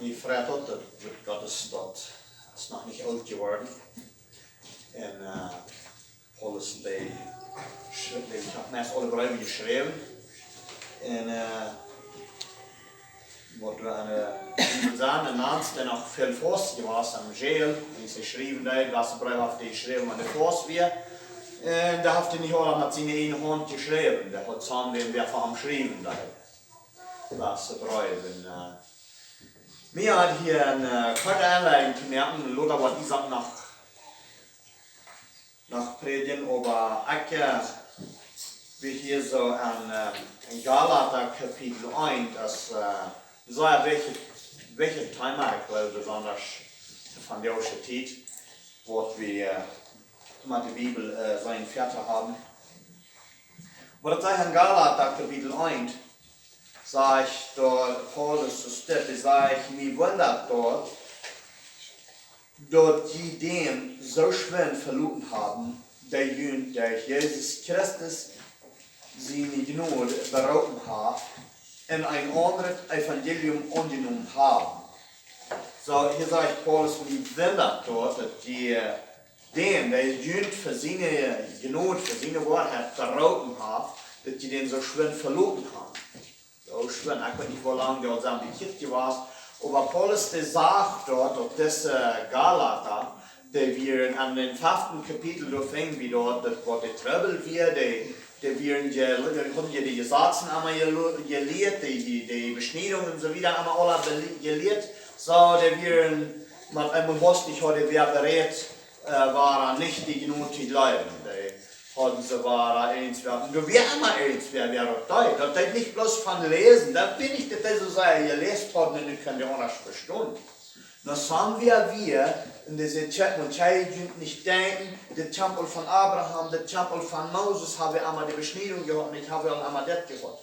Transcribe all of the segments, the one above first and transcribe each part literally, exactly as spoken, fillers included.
Wie freit daut, daut Wuat Gottes, daut es noch nich oolt jeworden. Un, äh, Paulus, dee schrie-, dee haft meist aule Breew jeschräwen. Un, äh, waut wie aun de Bibel seenen, un dan es hee noch väl faust jewast aum Jail, aus hee schriewen deed, waut de Breew haft hee jeschräwen, wan hee faust wia. Un doa haft hee nich aula met siene eejne Haunt jeschräwen, doa haud Sam wäm, wäa fa am schriewen deed. Waut de Breew, un, äh, mie haud hia eene, äh, korte Enleidunk to moaken, lota waut Isaak noch, noch prädjen, oba ekj, äh, wie hia soo aun, äh, aun Galata Kapitel eent, daut, äh, soo een wichtjet, wichtjet Thema, ekj jleew, besonda fa de ieeschte Tiet, waut wie, äh, met de Bibel, äh, soo een Väta haben. Oba daut sajcht aun Galata Kapitel eent, sajcht doa Paulus soo, doa sajcht: "Mie wundat daut, daut jie dän soo schwind veloten haben, dee junt derch Jesus Christus siene Jnod beroopen haft un een aundret Evangelium aunjenomen haben." Soo, hia sajcht Paulus: "Mie wundat daut, daut jie dän, dee junt fa siene Jnod, fa siene Woarheit beroopen haft, daut jie dän soo schwind veloten haben." Soo schwind, ekj weet nich, woo lang dee aul sent bekjieet jewast. Oba Paulus, dee sajcht doa, daut dise Galata, dee wieren aun dän feften Kapitel, doa finj wie doa, daut waut de Trubbel wia, dee, dee wieren je-, dee hauden je de Jesazen emma jelo-, jelieet, dee, dee, dee Beschniedungen un soo wieda emma aula bele-, jelieet. Soo, dee wieren, met eemol haustich haud dee wäa berät, äh, wada nich de Jnod to jleewen. Dee hauden see wada irjentwäa. Un doa wia emma irjentwäa, wäa daut deed. Daut deed nich bloos von läsen. Daut wia nich, daut dee soo sea jeläst hauden un dee kunnen aundasch vestonen. Nä, Sam wia, wia, un dee säd: "Kjikj, mott jie junt nich denkjen, dit kjemt aul von Abraham, dit kjemt aul von Moses, hab wie emma de Beschniedunk jehaut, un ekj hab aul emma dit jehaut."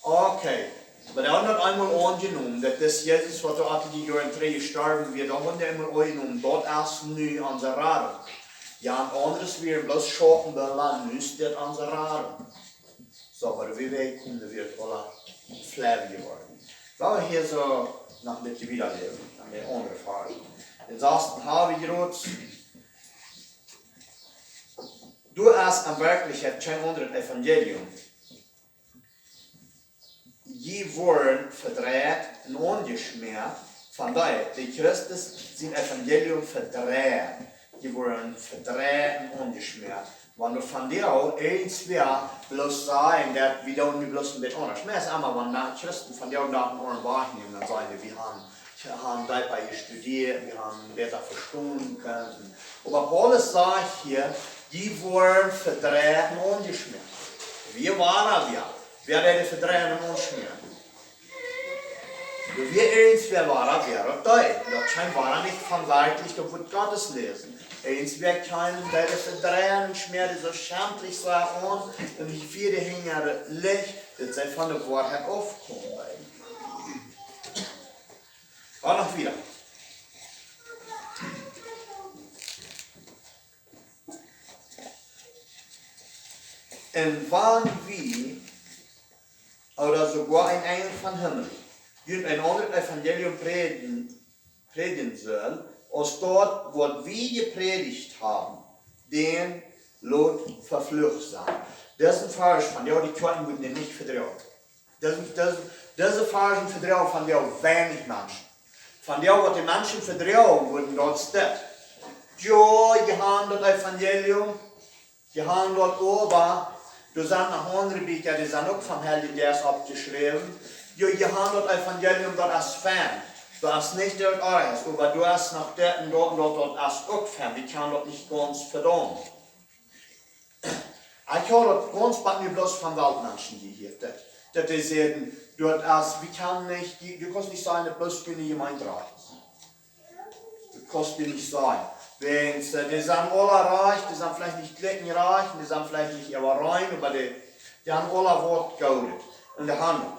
Okay. Oba dee hauden daut eemol aunjenomen, daut es Jesus, waut doa achttieen Joa trigj jestorwen wia, dee hauden dee eemol aunjenomen, daut es nu onse Radunk. Jo, un aundre wieren bloos Schaupen, oba nu es dit onse Radunk. Soo, oba wie weeten, daut wia aula flew jeworden. Well wie hia soo noch een bät wieda läsen, aun de aundre Varsch. Dän sasten hab wie jrod. Doa es en Werkjlichkjeit kjeen aundret Evangelium. Jie woaren vedreit un aunjeschmäat von dee, dee Christus sien Evangelium vedreien. Jie woaren vedreit un aunjeschmäat. Wan doa vondoag irjentwäa bloos sajen, daut wie doonen nu bloos een bät aundasch. Mie es emma, wan Christen vondoag noch een aundren Wajch nämen, dan sajen dee, wie haben, haben deepa jestudieet, wie haben bäta vestonen kunt. Oba Paulus sajcht hia, jie woaren vedreit un aunjeschmäat. Wie woaren, wie, wie woaren vedreit un aunjeschmäat. Doa wia irjentwäa, wäa daut deed. Daut kjeem wada nich von werkjlich daut Wuat Gottes läsen. Irjentwäa kjeem, dee daut vedreien un schmäaden soo schentlich soo aun un hieed dee hinja daut Licht, daut see von de Woarheit aufkjeemen. Goa noch wieda. Un wan wie, ooda soogoa een Enjel vom Himmel, junt een aundret Evangelium prädjen, prädjen sull, aus daut, waut wie jeprädicht haben, dän lot veflucht sennen. Daut es een Varsch von, jo, de Kjoakjen wudden dän nich vedroagen. Daut, daut, dise Varschen vedroagen vondoag weinich Menschen. Vondoag, waut de Menschen vedroagen wudden, daut es dit. Jo, jie haben daut Evangelium, jie haben daut, oba doa sent noch aundre Bieekja, dee sent uk vom Heiljen Jeist oppjeschräwen. Jo, jie haben daut Evangelium, daut es fein. Daut es nich daut Oajch, oba doa es noch dit un daut un daut, daut es uk fein. Wie kjennen daut nich gaunz vedaumen. Ekj hab daut gaunz bie mie bloos von Weltmenschen jehieet, daut, daut dee säden, daut es, wie kjennen nich, du, du kaust nich sajen, daut bloos june Jemeent rajcht es. Daut kaust du nich sajen. Wäajens, äh, dee sent aula rajcht, dee sent veleicht nich jlikj rajcht, dee sent veleicht nich äwarein, oba dee, dee haben aula waut Goodet enne Haunt.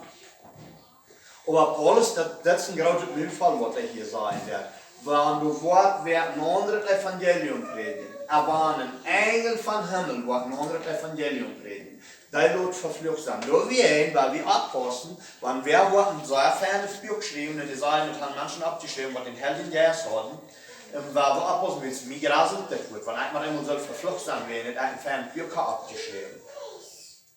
Oba Paulus, daut, daut es een grootet Mulfol, waut hee hia sajen deit. Wan du woascht wäa een aundret Evangelium prädjen, un wan een Enjel vom Himmel woat een aundret Evangelium prädjen, Dee lot veflucht sennen. Doawäajen, wan wie oppaussen, wan wie woaren soo een feinet Buak schriewen, un dee sellen daut aun Menschen oppjeschräwen, waut dän Heiljen Jeist haben, un wan wie oppaussen, wiels mie jraselt dit Wuat, wan ekj mau eemol sull veflucht sennen, wan ekj een feinet Buak hab oppjeschräwen.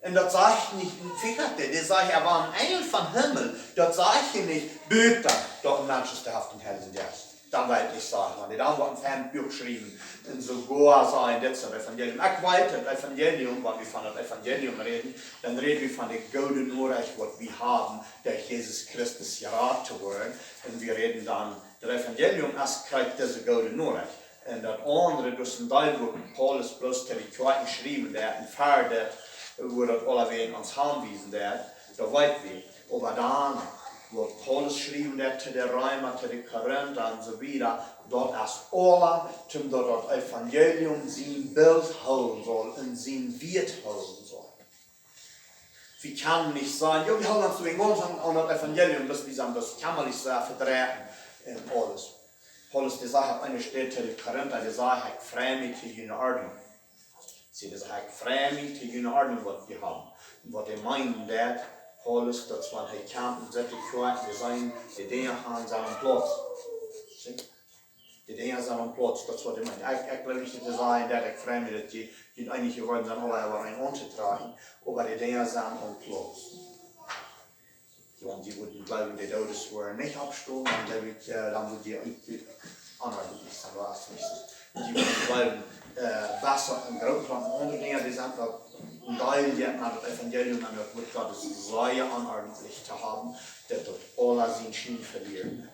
Un daut sajcht nich een Figerte, dee sajcht, hee wia een Enjel vom Himmel, daut sajcht hia nich, buta daut een Mensch es, dee haft dän Heiljen Jeist. Dan weet ekj nich, saj ekj, wan dee dan woat een feinet Buak schriewen, un soogoa sajen, dit es daut Evangelium. Ekj weet, daut Evangelium, wan wie von daut Evangelium räden, dan räden wie von de goode Norecht, waut wie haben, derch Jesus Christus jerat to woaren. Un wie räden dan, daut Evangelium es krakjt dise goode Norecht. Un daut aundre, daut es een Deel, wua Paulus bloos to de Kjoakjen schriewen deed, un wieda, wua daut aulawäajen ons hanwiesen deed, daut weet wie. Oba dan, waut Paulus schriewen deed to de Reema, to de Korinta un soo wieda, daut es aula, om daut daut Evangelium sien Bilt hoolen saul un sien Wieet hoolen saul. Wie kjennen nich sajen, jo, wie hoolen ons doa gaunz aun, aun daut Evangelium, bloos wie sent bloos kjammerlich soo vedreien un aules. Paulus, dee sajcht opp eene Städ to de Korinta, dee sajcht, ekj frei mie to june Ordnunk. See, dee sajcht, ekj frei mie to june Ordnunk, waut jie haben. Un waut hee meenen deed, Paulus, daut es wan hee kjemt un sajcht, ekj hia, dee sent, dee Dinja han sent aum Plauz. See? Dee Dinja sent aum Plauz, daut es waut hee meent. Ekj, ekj jleew nich, daut hee sajcht, daut ekj frei mie, daut jie, jie eenje Wieed sent aula äwa een auntotrajen, oba dee Dinja sent aum Plauz. Jo, un jie wudden jleewen, de Doodes wudden nich oppstonen, dan jleew ekj, äh, dan wudd jie uk aundasch sennen, aus nich. Jie wudden jleewen, äh, waut fa een groot Plan aundre Dinja, dee sent daut een Deel, dee no daut Evangelium un daut Wuat Gottes sea onordentlich to haben, daut daut aula sienen Schien velieren.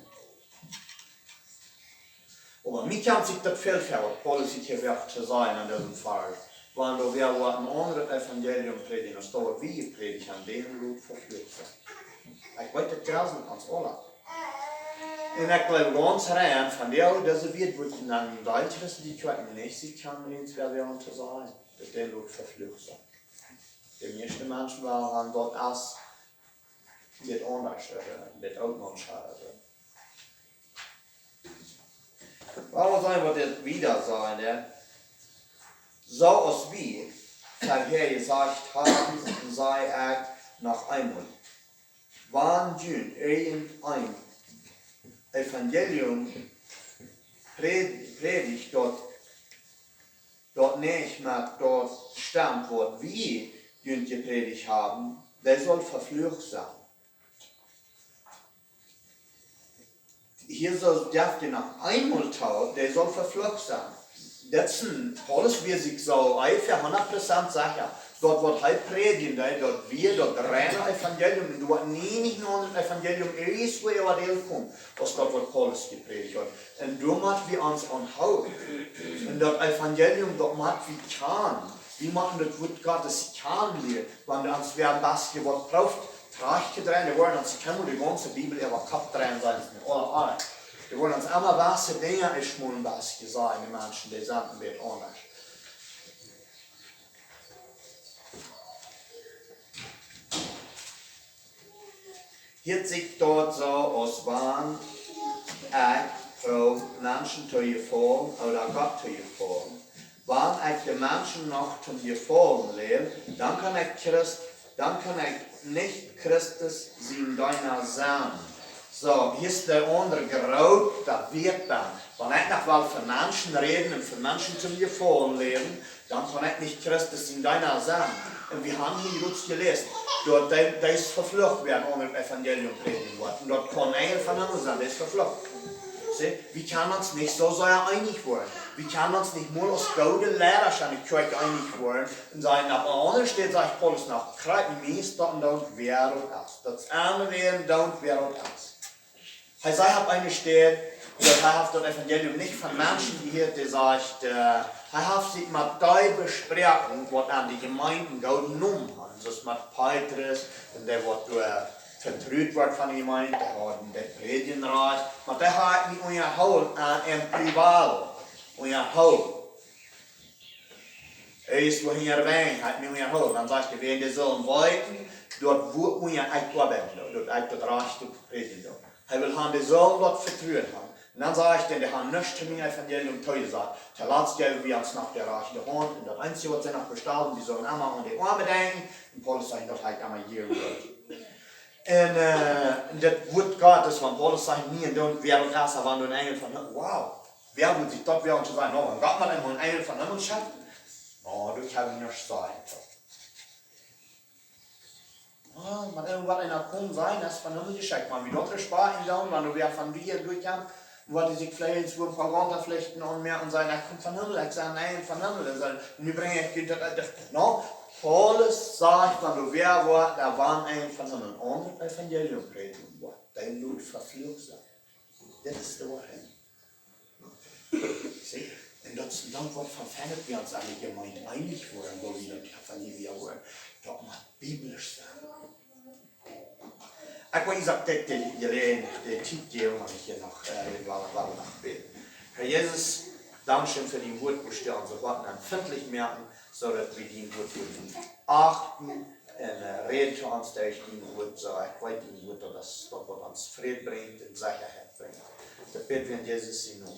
Oba mie kjemt sikj daut väl väa, waut Paulus hia well to sajen aun disen Varsch. Wan wie woaren een aundret Evangelium prädjen, aus daut waut wie jeprädicht haben, dän lot veflucht sennen. Ekj weet, daut jraselt ons aula. Un ekj jleew gaunz rein, von dee, dise Wieed wudden dan een Deel Christen, dee kjennen nich, see kjennen nich, wäa wie aun to sajen, daut dän lot veflucht sennen. De mieeschte Menschen wellen daut aus dit aundasch, äh, dit uk noch haben. Lot ons seenen, waut dit wieda sajcht, jo. Soo aus wie verhäa jesajcht haben, saj ekj noch eemol. Wan junt irjent een Evangelium präd-, prädicht, daut daut nich met daut stemt, waut wie junt jeprädicht haben, dee saul veflucht sennen. Hia soo, jeft hee noch eemol too, dee saul veflucht sennen. Daut es een, Paulus wia sikj soo onjefäa hundat Prozent secha, daut waut hee prädjen deed, daut wia daut reine Evangelium, un doa wort nie nich een aundret Evangelium irjentwua äwa de Welt komen, aus daut waut Paulus jeprädicht haud. Un doa motten wie ons aunhoolen. Un daut Evangelium, daut motten wie kjanen. Wie motten daut Wuat Gottes kjanen lieren, wan wie ons wäa een bät waut proowen trajcht to dreien, dee woaren ons kjennen de gaunze Bibel äwa Kopp dreien, sajen see, aula, aula. Dee woaren ons emma waut Dinja es mau een bät sajen, de Menschen, dee sent een bät aundasch. Hieet sikj daut soo aus wan ekj proow Menschen to jefaulen ooda Gott to jefaulen? Wan ekj de Menschen noch toom Jefaulen läw, dan kaun ekj Christ, dan kaun ekj nich Christus sien Deena sennen. Soo, hia es de aundre groote Wieed bie. Wan ekj noch well fa Menschen räden un fa Menschen toom Jefaulen läwen, dan kaun ekj nich Christus sien Deena sennen. Un wie haben hia jrods jeläst, daut dee, dee es veflucht, wäa een aundret Evangelium prädjen woat. Un daut kaun eena von ons sennen, dee es veflucht. See, wie kjennen ons nich soo sea eenich woaren. Wie kjennen ons nich mol aus goode Liera aun de Kjoakj eenich woaren un sajen, opp eene aundre Städ sajcht Paulus noch, krakjt mie es daut een Doont wäa daut es. Daut es aun wäa een Doont wäa daut es. Hee sajcht opp eene Städ, daut hee haft daut Evangelium nich von Menschen jehieet, dee sajcht, äh, hee haft sikj met dee besproaken, waut aun de Jemeent eenen gooden Nomen haben. Soo aus met Petrus, un dee waut doa vetrut wort von de Jemeent, dee hauden daut Prädjen rajcht. Oba dee haud ekj mie unjahoolen, äh, em Private unjahoolen. Hee es wua hinja wäajen, haud mie unjahoolen. Dan sajcht hee, wäajen dee sullen weeten, daut wua unja ekj oabeiden doo, daut ekj daut rajchte prädjen doo. Hee well haben, dee sullen daut Vetruen haben. Un dan säd hee, dee haben nuscht to mien Evangelium toojesajcht. Toolatst jeewen wie ons noch de rajchte Haunt un daut eensje waut see noch bestalden, wie sullen emma aun de Oame denkjen. Un Paulus säd, daut hab ekj emma hia jehieet. Un, äh, un daut Wuat Gott es, wan Paulus sajcht, nich en dan wäa daut es, wan doa een Enjel von Himmel, wow. Wäa wudd sikj daut wellen to sennen? No, wan Gott mau eemol een Enjel von Himmel schekjt, no, daut kaun ekj nich sajen. Ah, wan irjentwaut eena kaun sajen, daut es von Himmel jeschekjt. Wan wie daut respakjten doonen, wan doa wäa von die derchkjemt, waut dee sikj veleicht wua een poa Wauntoflichten aunmoaken un sajen, ekj kom von Himmel, ekj sie een Enjel von Himmel. Un sajen, un nu brinj ekj die daut, daut, no, Paulus sajcht, wan doa wäa woat, daut wan een Enjel von Himmel aun daut Evangelium prädjen woat, dee lot vefluacht sennen. Dit es de Woarheit. See, un daut es dan waut von fein daut wie ons aule jemeent eenich woaren, woo wie daut Evangelium woaren. Daut mott biblisch sennen. Ekj well Isaak dit, dit, dit, dit Tiet jäwen, wan ekj hia noch, äh, waut, waut noch bäd. Herr Jesus, dankscheen fa dien Wuat, woo du ons soo waut empfintlich moakst, soo daut wie dien Wuat kjennen achten un, äh, räd to ons derch dien Wuat, soo ekj weet dien Wuat, daut es daut waut ons Fräd brinjt un Sechaheit brinjt. Daut bäd wie en Jesus sienen Nomen.